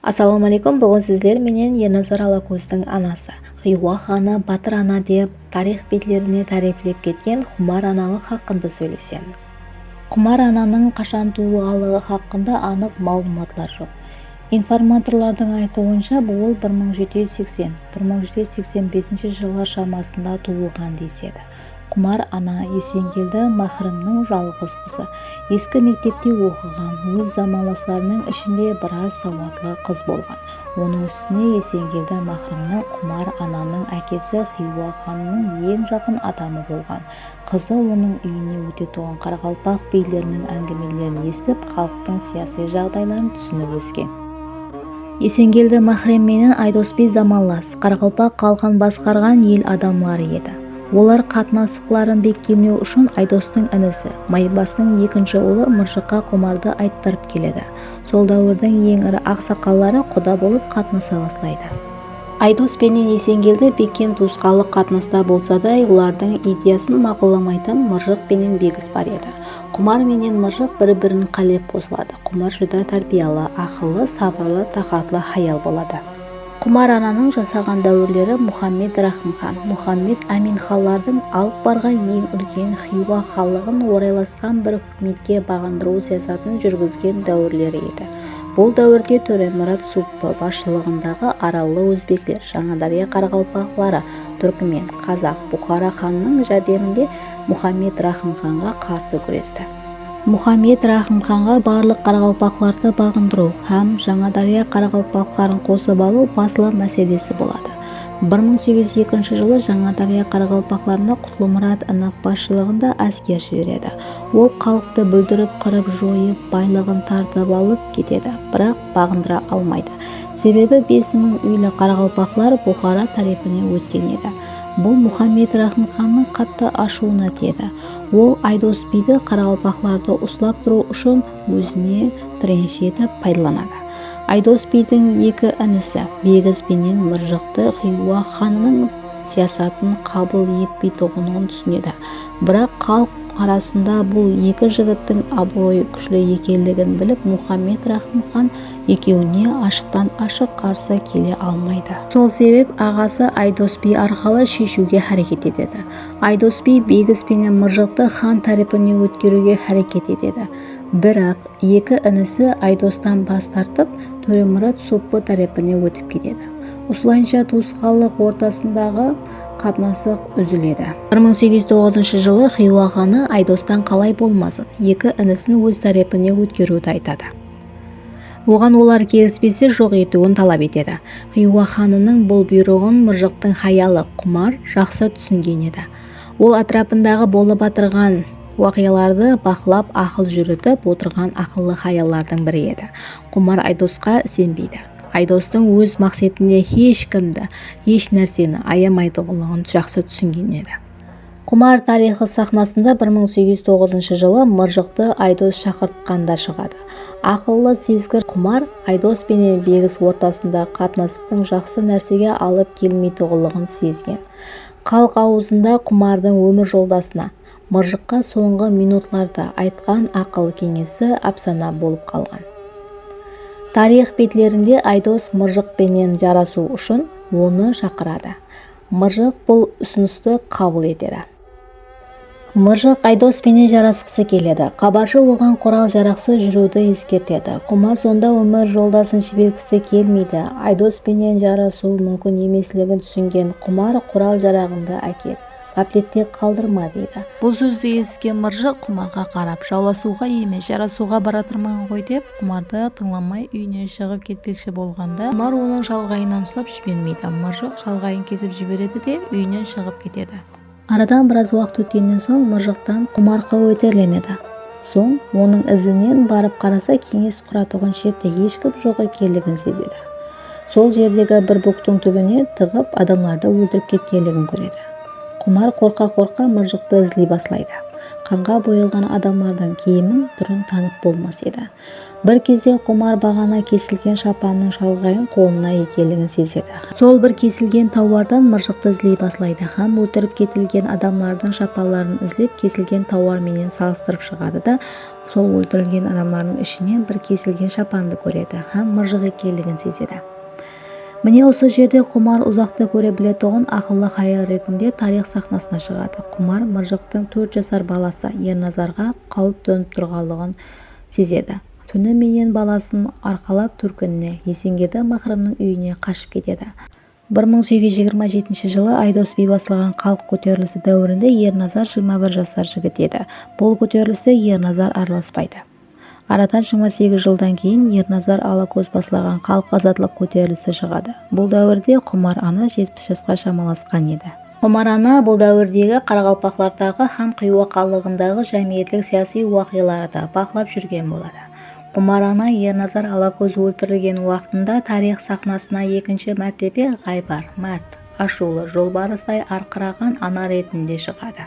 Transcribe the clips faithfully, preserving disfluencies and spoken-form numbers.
Assalawma aleykum, búgin sizler menen Ernazar Alakózdiń anası, Xiywa xanı Batır ana dep tariyx betlerine táriyplep ketken Xumar analıq haqqında sóylesemiz. Xumar ananıń qashan tuwılǵanlıǵı haqqında anıq maǵlıwmatlar joq. Informatorlardıń aytıwınsha, ol bir mıń jeti júz seksen, bir mıń jeti júz seksen besinshi jıllar shamasında tuwılǵan desedi. Xumar ana Esengeldi Máhremniń jalǵız qızı. Eski mektepte oqıǵan, óz zamanlaslarınıń ishinde biraz sawatlı qız bolǵan. Onıń ústine Esengeldi Máhremni Xumar ananıń ákesi Xiywa xannıń eń jaqın adamı bolǵan. Qızı onıń úyine ótetuǵın qaraqalpaq biyleriniń áńgimelerin esitip, xalıqtıń siyasiy jaǵdayların túsinip ósken. Esengeldi Máhrem menen Aydos biy zamanlas, qaraqalpaq xalqın basqarǵan el adamları edi. Olar qatnasıqların bekkemlew ushın Aydostıń inisi, Maybastıń ekinshi ulı Mırjıqqa Qumardı ayttırıp keledi. Sol dáwirdiń eń iri aqsaqalları quda bolıp qatnasa baslaydı. Aydos penen Esengeldi bekkem tuwısqanlıq qatnasta bolsa da, olardıń ideyasın maqıllamaytın Mırjıq penen Begis bar edi. Qumar menen Mırjıq bir-birin qálep qosıladı. Qumar júdá tárbiyalı, aqıllı, sabırlı, taqatlı hayal boladı. Qumar ananıń jasaǵan dáwirleri Muxammed Raxım xan, Muxammed Ámin xanlardıń alıp barǵan eń úlken Xiywa xanlıǵın oraylasqan bir húkimetke baǵındırıw siyasatın júrgizgen dáwirleri edi. Bul dáwirde Tóremurat Suppı basshılıǵındaǵı arallı ózbekler, Jańadárya qaraqalpaqları, túrkmen, qazaq, Buxara xanınıń járdeminde Muxammed Raxım xanǵa qarsı gúresti. Muxammed Raxım xanǵa barlıq qaraqalpaqlardı baǵındırıw hám Jańadárya qaraqalpaqların qosıp alıw baslı máselesi boladı. Bir mıń segiz júz ekinshi jılı Jańadárya qaraqalpaqlarına Qutlımurat ınıq basshılıǵında ásker jiberedi. Ol xalıqtı búldirip, qırıp-joyıp, baylıǵın tartıp alıp ketedi, biraq baǵındıra almaydı. Sebebi bes mıń úyli qaraqalpaqlar Buxara tárepine ótken edi. Bul Muxammed Raxım xannıń qattı ashıwına tiyedi. Ol Aydos biydi qaraqalpaqlardı uslap turıw ushın ózine tirenshi etip paydalanadı. Aydos biydiń eki inisi Begis penen Mırjıqtı Xiywa xanınıń siyasatın qabıl etpeytuǵınlıǵın túsinedi. Biraq xalıq arasında bul eki jigittiń abıroyı kúshli ekenligin bilip, Muxammed Raxım xan ekewine ashıqtan-ashıq qarsı kele almaydı. Sol sebep aǵası Aydos biy arqalı sheshiwge háreket etedi. Aydos biy Begis penen Mırjıqtı xan tárepine ótkeriwge háreket etedi. Biraq eki inisi Aydostan bas tartıp, Tóremurat Suppı tárepine ótip ketedi. Usılayınsha tuwısqanlıq ortasındaǵı qatnasıq úziledi. Bir mıń segiz júz toǵızınshı jılı Xiywa xanı Aydostan qalay bolmasın, eki inisin óz tárepine ótkeriwdi aytadı. Oǵan olar kelispese, joq etiwin talap etedi. Xiywa xanınıń bul buyrıǵın Mırjıqtıń hayalı Qumar jaqsı túsingen edi. Ol átirapındaǵı bolıp atırǵan waqıyalardı baqlap, aqıl júritip otırǵan aqıllı hayallardıń biri edi. Qumar Aydosqa isenbeydi. Aydostıń óz maqsetinde hesh kimdi, hesh nárseni ayamaytuǵınlıǵın jaqsı túsingen edi. Qumar tariyxı saxnasında bir mıń segiz júz toǵızınshı jılı Mırjıqtı Aydos shaqırtqanda shıǵadı. Aqıllı, sezgir Qumar Aydos penen Begis ortasında qatnasıqtıń jaqsı nársege alıp kelmeytuǵınlıǵın sezgen. Xalıq awızında Qumardıń ómir joldasına, Mırjıqqa sońǵı minutlarda aytqan aqıl keńesi ápsana bolıp qalǵan. Tariyx betlerinde Aydos Mırjıq penen jarasıw ushın onı shaqıradı. Mırjıq bul usınıstı qabıl etedi. Mırjıq Aydos penen jarasqısı keledi. Xabarshı oǵan qural-jaraqsız júriwdi eskertedi. Qumar sonda ómir joldasın jibergisi kelmeydi. Aydos penen jarasıw múmkin emesligin túsingen Qumar qural-jaraǵıńdı ákel, ǵáplette qaldırma, deydi. Bul sózdi esitken Mırjıq Qumarǵa qarap, jawlasıwǵa emes, jarasıwǵa baratırman ǵoy, dep, Qumardı tıńlamay úyinen shıǵıp ketpekshi bolǵanda, Qumar onıń shalǵayınan uslap jibermeydi. Mırjıq shalǵayın kesip jiberedi de, úyinen shıǵıp ketedi. Aradan biraz waqıt ótkennen soń Mırjıqtan Qumar qáweterlenedi. Soń onıń izinen barıp qarasa, keńes quratuǵın jerde hesh kim joq ekenligin sezedi. Sol jerdegi bir búktiń túbine tıǵıp, adamlardı óltirip ketkenligin kóredi. Qumar qorqa-qorqa Mırjıqtı izley baslaydı. Qanǵa boyalǵan adamlardıń kiyimin, túrin tanıp bolmas edi. Bir gezde Qumar baǵana kesilgen shapannıń shalǵayın qolına ekenligin sezedi. Sol bir kesilgen tawardan Mırjıqtı izley baslaydı hám óltirip ketilgen adamlardıń shapanların izlep, kesilgen tawar menen salıstırıp shıǵadı da, Sol óltirilgen adamlardıń ishinen bir kesilgen shapandı kóredi hám mırjıq ekenligin sezedi. Mine, usı jerde Qumar uzaqtı kóre biletuǵın aqıllı hayal retinde tariyx saxnasına shıǵadı. Qumar mırjıqtıń tórt jasar balası Ernazarǵa qáwip tónip turǵanlıǵın sezedi. Túni menen balasın arqalap túrkinine, Esengirdi Maqrımnıń úyine qashıp ketedi. Bir mıń segiz júz jigirma jetinshi jılı Aydos biy baslaǵan xalıq kóterilisi dáwirinde Ernazar jigirma bir jasar jigit edi. Bul kóteriliste Ernazar aralaspaydı. Aradan jigirma segiz jıldan keyin Ernazar Alakóz baslaǵan xalıq azatlıq kóterilisi shıǵadı. Bul dáwirde Qumar ana jetpis jasqa shamalasqan edi. Qumar ana bul dáwirdegi qaraqalpaqlardaǵı hám Xiywa xanlıǵındaǵı jámiyetlik-siyasiy waqıyalardı baqlap júrgen boladı. Qumar ana Ernazar Alakóz óltirilgen waqtında tariyx saxnasına ekinshi mártebe ǵaybar, márt, ashıwlı jolbarıstay arqıraǵan ana retinde shıǵadı.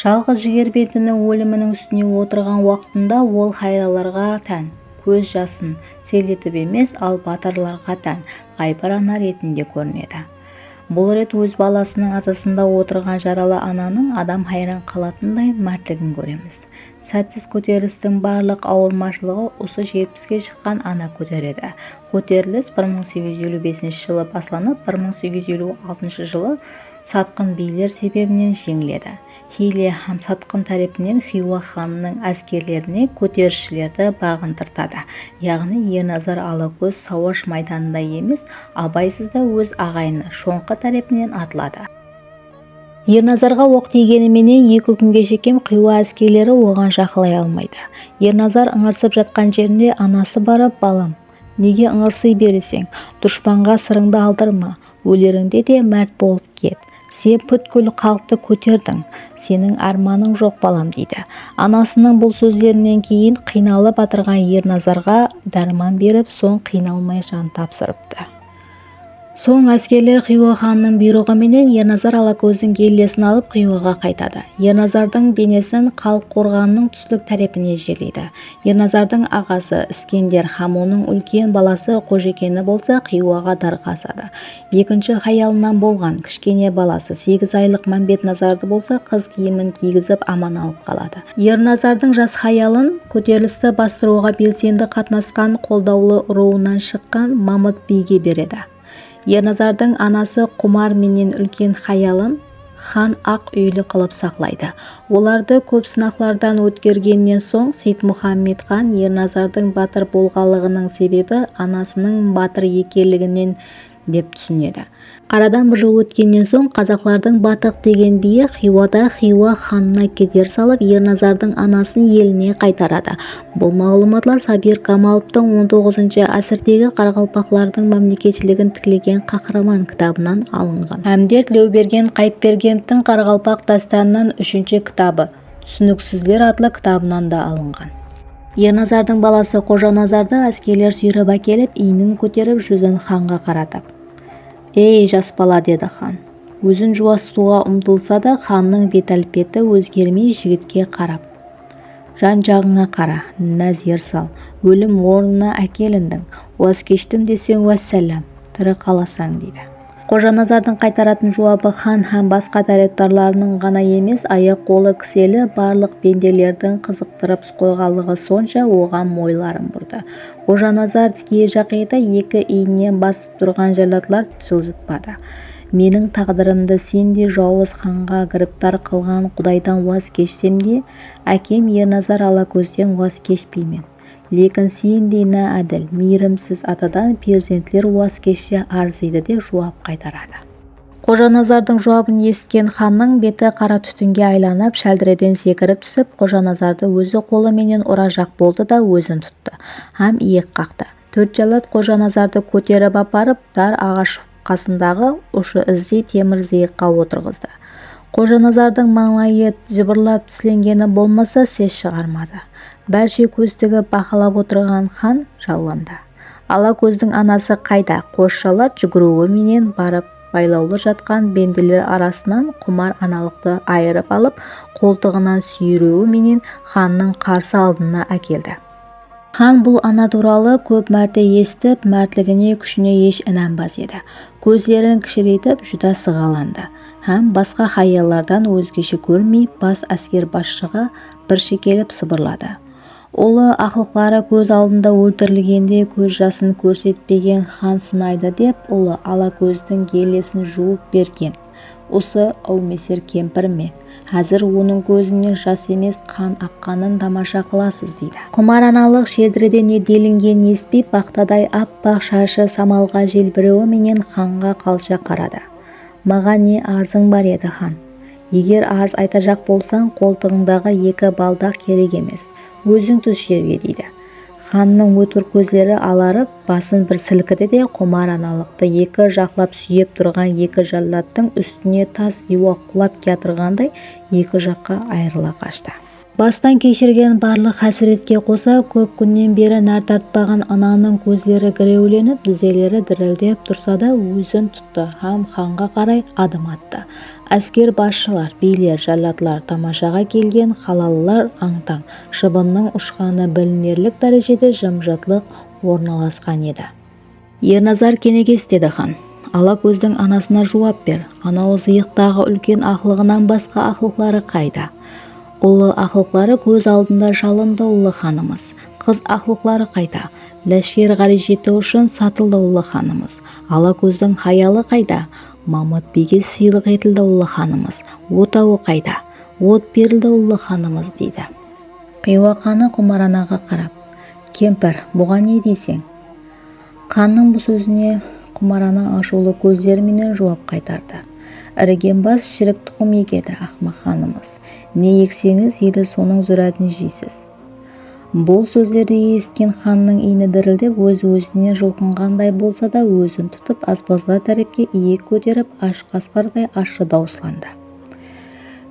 Jalǵız jigerbendiniń óliminiń ústine otırǵan waqtında ol hayallarǵa tán kóz jasın sel etip emes, al batırlarǵa tán ǵaybar ana retinde kórinedi. Bul ret óz balasınıń azasında otırǵan jaralı ananıń adam hayran qalatınday mártligin kóremiz. Sátsiz kóterilistiń barlıq awırmashılıǵı usı jetpiske shıqqan ana kóteredi. Kóterilis bir mıń segiz júz eliw besinshi jılı baslanıp, bir mıń segiz júz eliw altınshı jılı satqın biyler sebebinen jeńiledi. Hiyle hám satqın tárepinen Xiywa xanınıń áskerlerine kóterilisshilerdi baǵındırtadı. Yaǵnıy Ernazar Alakóz sawash maydanında emes, abaysızda óz aǵayini Shońqı tárepinen atıladı. Ernazarǵa oq tiygeni menen eki kúnge shekem Xiywa áskerleri oǵan jaqınlay almaydı. Ernazar ıńırsıp jatqan jerinde anası barıp, "Balam, nege ıńırsıy bereseń? Dushpanǵa sırıńdı aldırma, ólerińde de márt bolıp ket. Sen pútkil xalıqtı kóterdiń, seniń ármanıń joq, balam", deydi. Anasınıń bul sózlerinen keyin qıynalıp atırǵan Ernazarǵa dárman berip, soń qıynalmay jan tapsırıptı. Soń áskerler Xiywa xanınıń buyrıǵı menen Ernazar Alakózdiń gellesin alıp Xiywaǵa qaytadı. Ernazardıń denesin xalıq qorǵanınıń túslik tárepine jerleydi. Ernazardıń aǵası Iskender hám onıń úlken balası Qojekeni bolsa Xiywaǵa darǵa asadı. Ekinshi hayalınan bolǵan kishkene balası segiz aylıq Mámbetnazardı bolsa qız kiyimin kiygizip aman alıp qaladı. Ernazardıń jas hayalın kóterilisti bastırıwǵa belsendi qatnasqan qoldawlı urıwınan shıqqan Mamıt biyge beredi. Ernazardıń anası Qumar menen úlken hayalın xan aq úyli qılıp saqlaydı. Olardı kóp sınaqlardan ótkergennen soń, Seytmuxammed xan Ernazardıń batır bolǵanlıǵınıń sebebi anasınıń batır ekenliginen dep túsinedi. Aradan bir jıl ótkennen soń, qazaqlardıń Batıq degen biyi Xiywada Xiywa xanına keder salıp, Ernazardıń anasın eline qaytaradı. Bul maǵlıwmatlar Sabir Kamalovtıń on toǵızınshı ásirdegi qaraqalpaqlardıń mámleketshiligin tiklegen qahraman kitabınan alınǵan. Ámdert Lewbergen Qayıpbergenovtıń Qaraqalpaq dástanınan úshinshi kitabı, Túsiniksizler atlı kitabınan da alınǵan. Ernazardıń balası Xojanazardı áskerler súyrep ákelip, iynin kóterip, júzin xanǵa qaratıp, "Ey, jas bala", dedi xan. Ózin juwasıtıwǵa umtılsa da, xannıń bet-álpeti ózgermey jigitke qarap, "Jan-jaǵıńa qara, názer sal, ólim ornına ákelindiń, waz keshtim deseń, wássalam, tiri qalasań", deydi. Xojanazardıń qaytaratın juwabı xan hám basqa tárepdarlarınıń ǵana emes, ayaq-qolı kiseli barlıq bendelerdiń qızıqtırıp qoyǵanlıǵı sonsha oǵan moyınların burdı. Xojanazar tikiye jaqıydı eki iynen basıp turǵan jállatlar jıljıtpadı. Meniń táǵdirımdi sendey jawız xanǵa giriptar qılǵan Qudaydan waz keshsem de, ákem Ernazar Alakózden waz keshpeymen. Lekin sendey náádil, miyrimsiz atadan perzentler waz keshse arzıydı, dep juwap qaytaradı. Xojanazardıń juwabın esitken xannıń beti qara tútinge aylanıp, sháldireden sekirip túsip, Xojanazardı ózi qolı menen urajaq boldı da, ózin tuttı hám iyek qaqtı. Tórt jállat Xojanazardı kóterip aparıp, dar aǵash qasındaǵı ushı izdey temir zıyıqqa otırǵızdı. Xojanazardıń mańlayı jıbırlap tislengeni bolmasa, ses shıǵarmadı. Bárshe kóz tigip baqılap otırǵan xan jallandı. Alakózdiń anası qayda? Qos jállat júgiriwi menen barıp, baylawlı jatqan bendeler arasınan qumar analıqtı ayırıp alıp, qoltıǵınan súyiriwi menen xannıń qarsı aldına ákeldi. Xan bul ana tuwralı kóp márte esitip, mártligine, kúshine hesh inanbas edi. Kózlerin kishireytip, júdá sıǵalandı hám basqa hayallardan ózgeshe kórmey, bas ásker basshıǵa birshe kelip sıbırladı. Ulı aqlıqları kóz aldında óltirilgende kóz jasın kórsetpegen xan sınaydı dep, ulı Alakózdiń gellesin juwıp bergen. Usı áwmeser kempir me? Házir onıń kózinen jas emes, qan aqqanın tamasha qılasız, deydi. Qumar analıq shedrede ne delingen esitpey, paxtaday appaq shashı samalǵa jelbirewi menen xanǵa qalsha qaradı. Maǵan ne arzıń bar edi, xan? Eger arız aytajaq bolsań, qoltıǵıńdaǵı eki baldaq kerek emes. Óziń tús jerge, deydi. Xannıń ótkir kózleri alarıp, basın bir silkidi de, Qumar analıqtı eki jaqlap súyep turǵan eki jállattıń ústine tas diywaq qulap kiyatırǵanday eki jaqqa ayırıla qashtı. Bastan keshirgen barlıq hásiretke qosa, kóp kúnnen beri nár tartpaǵan ananıń kózleri girewlenip, dizeleri dirildep tursa da, ózin tuttı hám xanǵa qaray adım attı. Ásker basshılar, biyler, jállatlar, tamashaǵa kelgen qalalılar ań-tań, shıbınnıń ushqanı bilinerlik dárejede jım-jıtlıq ornalasqan edi. Ernazar keneges, dedi xan. Alakózdiń anasına juwap ber. Anaw zıyıqtaǵı úlken aqlıǵınan basqa aqlıqları qayda? Ulı aqlıqları kóz aldında jalındı, ullı xanımız. Qız aqlıqları qayda? Láshker ǵárejeti ushın satıldı, ullı xanımız. Alakózdiń hayalı qayda? Mamıt biyge sıylıq etildi, ullı xanımız. Otawı qayda? Ot berildi, ullı xanımız, deydi. Xiywa xanı Qumar anaǵa qarap, kempir, buǵan ne deyseń? Xannıń bul sózine Qumar ana ashıwlı kózleri menen juwap qaytardı. Irigen bas, shirik tuqım egedi, aqmaq xanımız. Ne ekseńiz, ele sonıń zúrátin jeysiz. Bul sózlerdi esitken xannıń iyni dirildep, óz-ózinen julqınǵanday bolsa da, ózin tutıp, aspazlar tárepke iyek kóterip, ash qasqırday ashshı dawıslandı.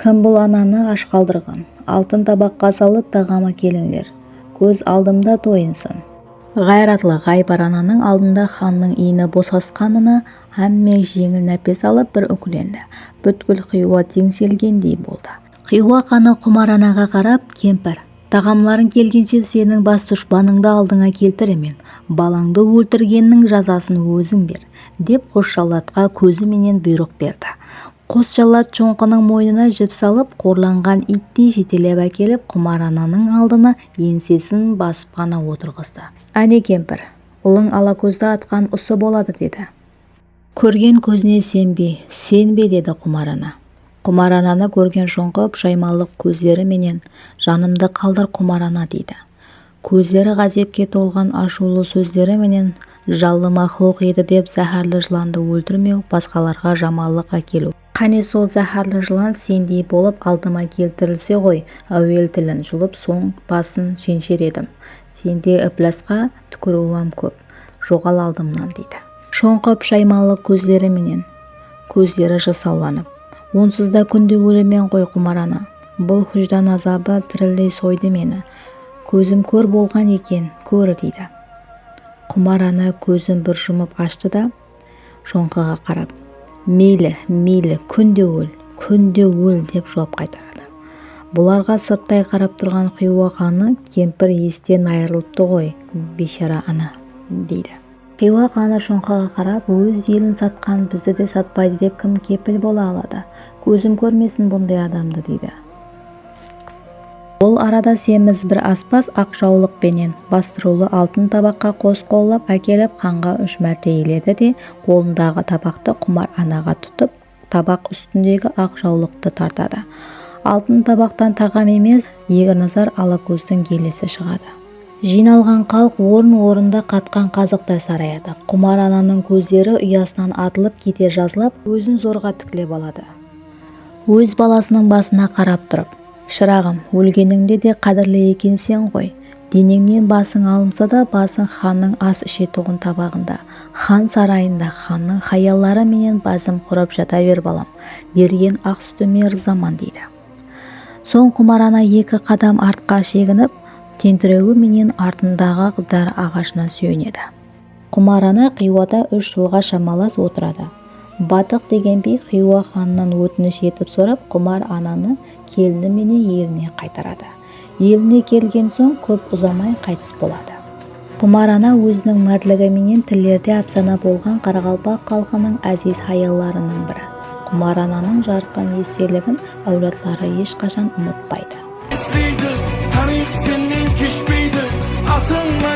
Kim bul ananı ash qaldırǵan? Altın tabaqqa salıp, taǵam ákelińler. Kóz aldımda toyınsın. Ǵayratlı ǵaybar ananıń aldında xannıń iyni bosasqanına hámme jeńil nápes alıp, bir úkilendi. Pútkil Xiywa teńselgendey boldı. Xiywa xanı Qumar anaǵa qarap, kempir, taǵamlarıń kelgenshe seniń bas dushpanıńdı aldıńa keltiremen, balańdı óltirgenniń jazasın óziń ber, dep qos jallatqa kózi menen buyrıq berdi. Qos jallat shońqınıń moynına jip salıp, qorlanǵan iyttey jetelep ákelip, Qumar ananıń aldına eńsesin basıp ǵana otırǵızdı. Áne, kempir, ulıń Alakózdi atqan usı boladı, dedi. Kórgen kózine senbe, senbe, dedi Qumar ana. Qumar ananı kórgen shońqı pushaymanlıq kózleri menen, janımdı qaldır, Qumar ana, deydi. Kózleri ǵázepke tolǵan ashıwlı sózleri menen, jallı maqluq edi dep záhárli jılandı óltirmew, basqalarǵa jamanlıq ákeliw. Qáne, sol záhárli jılan sendey bolıp aldıma keltirilse ǵoy, áwel tilin julıp, soń basın shensher edim. Sendey iplasqa túkiriwim kóp. Joǵal aldımnan, deydi. Shońqı pushaymanlıq kózleri menen, kózleri jasawlanıp, onsız da kúnde ólemen ǵoy, Qumar ana. Bul hújdan azabı tirildey soydı meni. Kózim kór bolǵan eken, kór, deydi. Qumar ana kózin bir jumıp ashtı da, shońqıǵa qarap, meyli, meyli, kúnde ól, kúnde ól, dep juwap qaytaradı. Bularǵa sırttay qarap turǵan Xiywa xanı, kempir esten ayırılıptı ǵoy, biyshara ana, deydi. Xiywa xanı shońqıǵa qarap, óz elin satqan bizdi de satpaydı dep kim kepil bola aladı? Kózim kórmesin bunday adamdı, deydi. Bul arada semiz bir aspaz aq jawlıq penen bastırıwlı altın tabaqqa qos qollap ákelip, xanǵa úsh márte eledi de, qolındaǵı tabaqtı Qumar anaǵa tutıp, tabaq ústindegi aq jawlıqtı tartadı. Altın tabaqtan taǵam emes, Ernazar Alakózdiń gellesi shıǵadı. Jıynalǵan xalıq orın-orında qatqan qazıqtay sarayadı. Qumar ananıń kózleri uyasınan atılıp kete jazlap, ózin zorǵa tiklep aladı. Óz balasınıń basına qarap turıp, shıraǵım, ólgenińde de qádirli ekenseń ǵoy. Deneńnen basıń alınsa da, basıń xannıń as ishetuǵın tabaǵında, xan sarayında, xannıń hayalları menen bázim qurıp jata ber, balam. Bergen aq sútime ırzaman, deydi. Soń Qumar ana eki qadam artqa sheginip, tentirewi menen artındaǵı dar aǵashına súyenedi. Qumar ana Xiywada úsh jılǵa shamalas otıradı. Batıq degen biy Xiywa xanınan ótinish etip sorap, Qumar ananı kelini menen eline qaytaradı. Eline kelgen soń, kóp uzamay qaytıs boladı. Qumar ana óziniń mártligi menen tillerde ápsana bolǵan qaraqalpaq xalqınıń áziz hayallarınıń biri. Qumar ananıń jarqın esteligin áwladları hesh qashan umıtpaydı. Esleydi, tariyx sennen keshpe Tıńla,